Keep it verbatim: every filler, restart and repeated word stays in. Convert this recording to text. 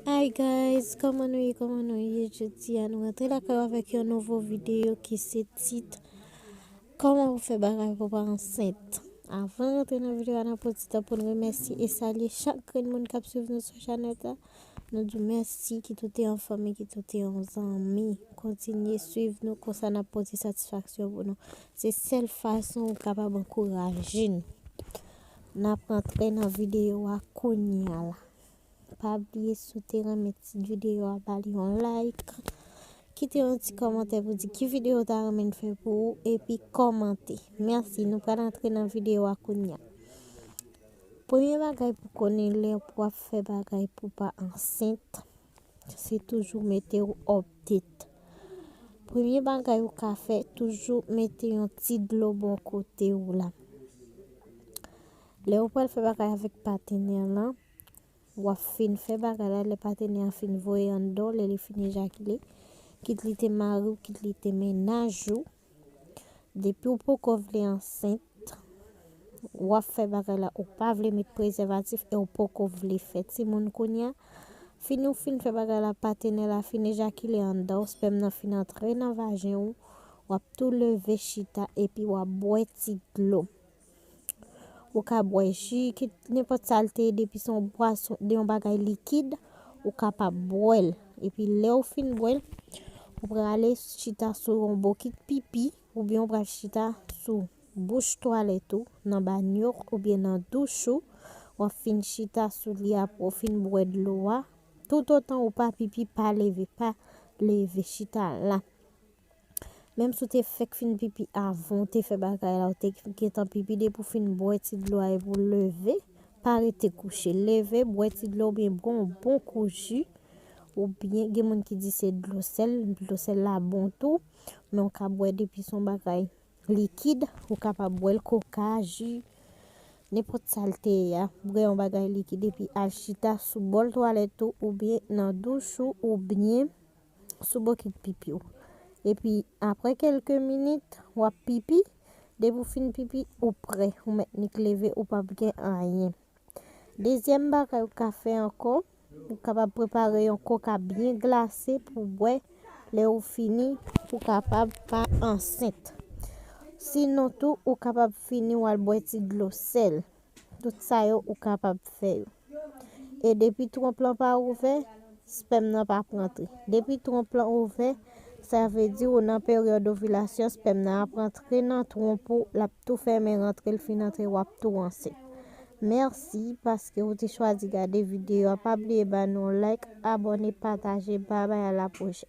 Hi guys, kòman nou ye? Kòman nou ye? Jodi a nou rantre lakay avèk yon nouvo videyo ki se tit Kòman pou fè bagay pou pa ansent. Avan rantre nan videyo a, n ap pran ti tan pou n remèsye e salye chak grenn moun k ap swiv nou sou chanèl sa. Nou di w mèsi, kit ou te yon fanmi, kit ou te yon zanmi. Kontinye swiv nou, konsa n ap pote satisfaksyon pou nou. Se sèl fason ou kapab ankouraje n. N ap rantre nan videyo a kounye a la. Pa bliye, si w te renmen ti videyo a, ba li yon like. Kite yon ti kòmantè pou di ki videyo w ta renmen n fè pou ou, epi kòmante. Mèsi, nou pral antre nan videyo a kounye a. Premye bagay pou konnen lè w ap fè bagay pou pa ansent, se toujou mete w update. Premye bagay ou ka fè, toujou mete yon ti dlo bò kote w la. Lè ou pral fè bagay avèk patenè lan, w ap fin fè bagay la, lè patenè an fin voye anndan w, lè li fin ejakile, kit li te mari w, kit li te mennaj ou, depi w poko vle ansent, w ap fè bagay la, ou pa vle met prezèvatif e w poko vle fè timoun kounye a, fin ou fin fè bagay la, patenè la fin ejakile anndan w, spèm nan fin antre nan vajen ou, w ap tou leve chita epi w ap bwè ti dlo. Ou ka bwè ji, kit nenpòt sa l te ye, depi se yon bwason, de yon bagay likid, ou kapab bwè l. Epi lè w fin bwè l, ou prale chita sou yon bokit pipi, oubyen ou pral chita sou bouch twalèt ou, nan banyo, oubyen nan douch ou, w ap fin chita sou li apre w fin bwè dlo a. Toutotan ou pa pipi, pa leve, pa leve, chita la. Menm si w te fèk fin pipi avan w te fè bagay la, ou te gentan pipi, depi w fin bwè ti dlo a epi w leve, pa rete kouche. Leve, bwè ti dlo oubyen bwè yon bon kou ji, oubyen gen moun ki di se dlo sèl, dlo sèl la bon tou, men w ka bwè depi se yon bagay likid, ou kapab bwè l koka, ji, nenpòt sa l te ye a, bwè yon bagay likid epi al chita sou bòl twalèt ou oubyen nan douch ou oubyen sou bokit pipi w. Epi apre kèlke minit, w ap pipi. Depi w fin pipi, ou prè. Ou mèt nik leve, ou p ap gen anyen. Dezyèm bagay ou ka fè ankò, ou kapab prepare yon koka byen glase pou w bwè lè ou fini, pou w kapab pa ansent. Sinon tou, ou kapab fini w al bwè ti dlo sèl. Tout sa yo ou kapab fè yo. E depi twonp lan pa ouvè, spèm nan p ap rantre. Depi twonp lan ouvè, sa vle di ou nan peryòd ovilasyon, spèm nan ap rantre nan twonp ou, l ap tou fèmen rantre, l fin rantre, w ap tou ansent. Mèsi paske ou te chwazi gade videyo a. Pa bliye ba nou yon like, abòne, pataje. Babay, a la pwochèn.